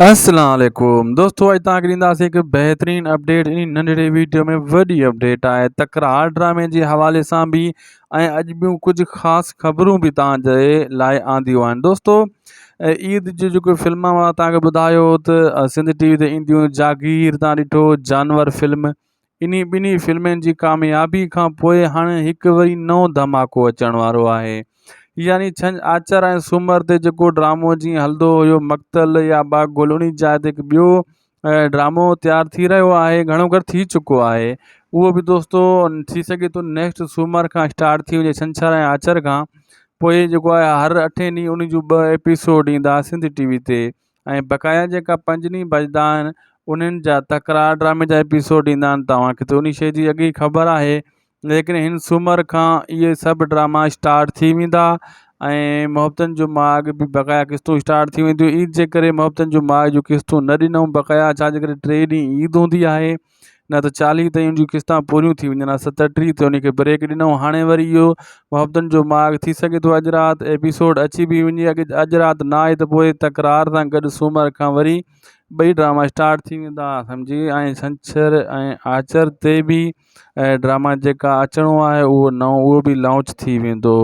السلام عليڪم دوستو اڄ توهان کي ڏينداسين هڪ بهترين اپڊيٽ انهي ننڍڙي ويڊيو ۾ وڏي اپڊيٽ آهي تڪرار ڊرامي جي حوالي سان به ۽ اڄ ٻيون ڪجهه خاص خبرون به توهان جي لاء آنديون آهن دوستو عيد جي جيڪو فلم مان توهان کي ٻڌايو ته سنڌ ٽي وي تي اينديون جاگير تان ڏٺو جانور فلم انهي ٻنهي فلمن جي ڪاميابي کان پوء هاڻي هڪ وري نئون ڌماڪو اچڻ وارو آهي يعني ڇنڇ آچر ۽ سومر تي جيڪو ڊرامو جيئن هلندو هيو مقتل يا باغ گل انهي جاء تي هڪ ٻيو ڊرامو تيار ٿي رهيو آهي گهڻو ڪري ٿي چڪو آهي اهو به دوستو ٿي سگهي ٿو نيڪسٽ سومر کان اسٽارٽ ٿي وڃي ڇنڇر ۽ آچر کان پوء جيڪو آهي هر اٺين ڏينهن ان جون ٻه ايپيسوڊ ايندا سنڌ ٽي وي تي ۽ بقايا جيڪا پنج ڏينهن بچدا آهن انهن جا تڪرار ڊرامي جا ايپيسوڊ ايندا آهن توهان کي ته انهي شيء جي اڳي خبر آهي ليڪن هن سومر کان اهي سڀ ڊراما اسٽارٽ ٿي ويندا ۽ محبتن جو ماڳ به بقايا قسطون اسٽارٽ ٿي وينديون عيد جي ڪري محبتن جو ماڳ جون قسطون نه ڏنائون بقايا ڇا جي ڪري ٽي ڏينهن عيد هوندي آهي نه ته چاليهه تائين ان جون قسطان پوريون ٿي وڃن ها 37 تي ان کي بريڪ ڏنائون هاڻي وري اهو محبتن جو ماڳ ٿي سگهي ٿو اڄ رات ايپيسوڊ اچي به وڃي اڳ اڄ رات نه آئي ته پوء تڪرار سان گڏ سومر کان وري ٻئي ڊراما اسٽارٽ ٿي ويندا سمجهي ۽ ڇنڇر ۽ آچر تي به ۽ ڊراما جيڪا اچڻو آهي اهو نئون اهو به لانچ ٿي ويندو.